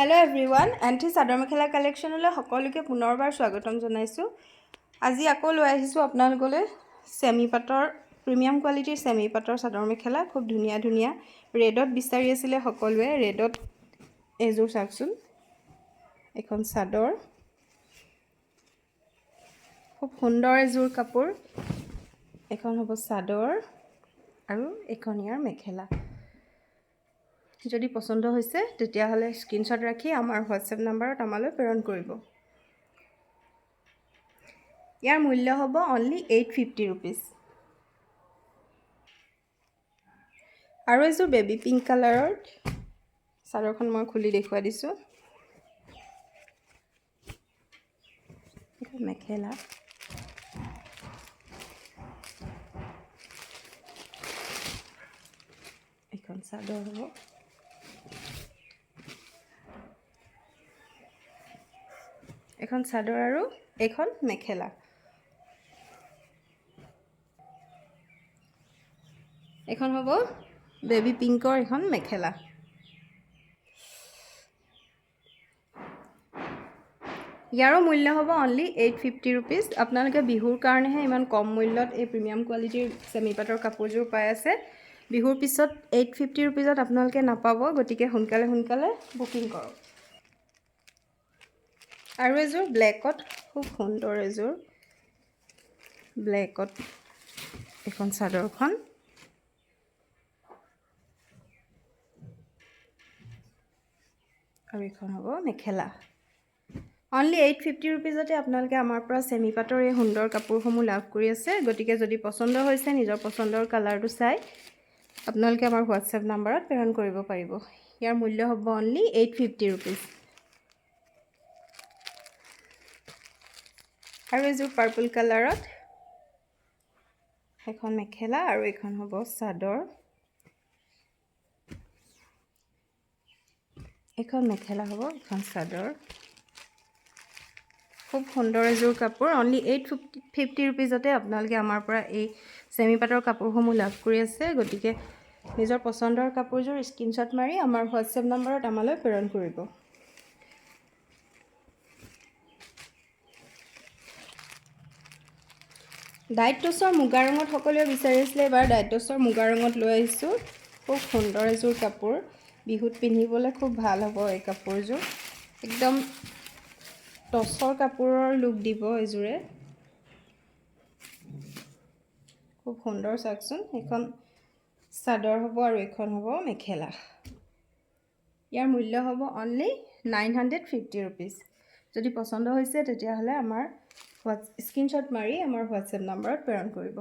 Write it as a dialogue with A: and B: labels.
A: Hello' everyone, anti chador mekhela কালেকশ্যনলৈ সকলোকে পুনৰবাৰ স্বাগতম জনাইছোঁ। আজি আকৌ লৈ আহিছোঁ আপোনালোকলৈ চেমি পাটৰ, প্ৰিমিয়াম কোৱালিটিৰ চেমি পাটৰ চাদৰ মেখেলা। খুব ধুনীয়া ধুনীয়া ৰেডত বিচাৰি আছিলে সকলোৱে। ৰেডত এইযোৰ চাওকচোন। এখন চাদৰ, খুব সুন্দৰ এযোৰ কাপোৰ। এখন হ'ব চাদৰ আৰু এইখন ইয়াৰ মেখেলা। যদি পচন্দ হৈছে, তেতিয়াহ'লে স্ক্ৰীনশ্বট ৰাখি আমাৰ হোৱাটছএপ নাম্বাৰত আমালৈ প্ৰেৰণ কৰিব। ইয়াৰ মূল্য হ'ব অনলি 850 ৰুপিজ। আৰু এযোৰ বেবী পিংক কালাৰৰ চাদৰখন মই খুলি দেখুৱাই দিছোঁ। এখন মেখেলা, এখন চাদৰ হ'ব। এখন চাদৰ আৰু এইখন মেখেলা। এইখন হ'ব বেবী পিংকৰ এখন মেখেলা। ইয়াৰো মূল্য হ'ব অনলি 850 ৰুপিজ। আপোনালোকে বিহুৰ কাৰণেহে ইমান কম মূল্যত এই প্ৰিমিয়াম কোৱালিটিৰ চেমি পাটৰ কাপোৰযোৰ পাই আছে। বিহুৰ পিছত 850 ৰুপিজত আপোনালোকে নাপাব। গতিকে সোনকালে সোনকালে বুকিং কৰক। আৰু এযোৰ ব্লেকত, খুব সুন্দৰ এযোৰ ব্লেকত এখন চাদৰখন আৰু এইখন হ'ব মেখেলা। অনলি 850 ৰুপিজতে আপোনালোকে আমাৰ পৰা চেমি পাটৰ এই সুন্দৰ কাপোৰসমূহ লাভ কৰি আছে। গতিকে যদি পচন্দ হৈছে, নিজৰ পচন্দৰ কালাৰটো চাই আপোনালোকে আমাৰ হোৱাটছএপ নাম্বাৰত প্ৰেৰণ কৰিব পাৰিব। ইয়াৰ মূল্য হ'ব অনলি 850 ৰুপিজ। আৰু এযোৰ পাৰ্পল কালাৰত এখন মেখেলা আৰু এইখন হ'ব চাদৰ। এইখন মেখেলা হ'ব, এখন চাদৰ। খুব সুন্দৰ এযোৰ কাপোৰ। অনলি 850 ৰুপিজতে আপোনালোকে আমাৰ পৰা এই চেমি পাটৰ কাপোৰসমূহ লাভ কৰি আছে। গতিকে নিজৰ পচন্দৰ কাপোৰযোৰ স্ক্ৰীনশ্বট মাৰি আমাৰ হোৱাটছএপ নম্বৰত আমালৈ প্ৰেৰণ কৰিব। ডাইট টচৰ মুগা ৰঙত সকলোৱে বিচাৰিছিলে, এইবাৰ ডাইট টচৰ মুগা ৰঙত লৈ আহিছোঁ। খুব সুন্দৰ এযোৰ কাপোৰ। বিহুত পিন্ধিবলৈ খুব ভাল হ'ব এই কাপোৰযোৰ। একদম টচৰ কাপোৰৰ লুক দিব এইযোৰে। খুব সুন্দৰ, চাওকচোন। এইখন চাদৰ হ'ব আৰু এইখন হ'ব মেখেলা। ইয়াৰ মূল্য হ'ব অনলি 950 ৰুপিজ। যদি পচন্দ হৈছে, তেতিয়াহ'লে আমাৰ স্ক্ৰীনশ্বট মাৰি আমাৰ হোৱাটছএপ নাম্বাৰত প্ৰেৰণ কৰিব।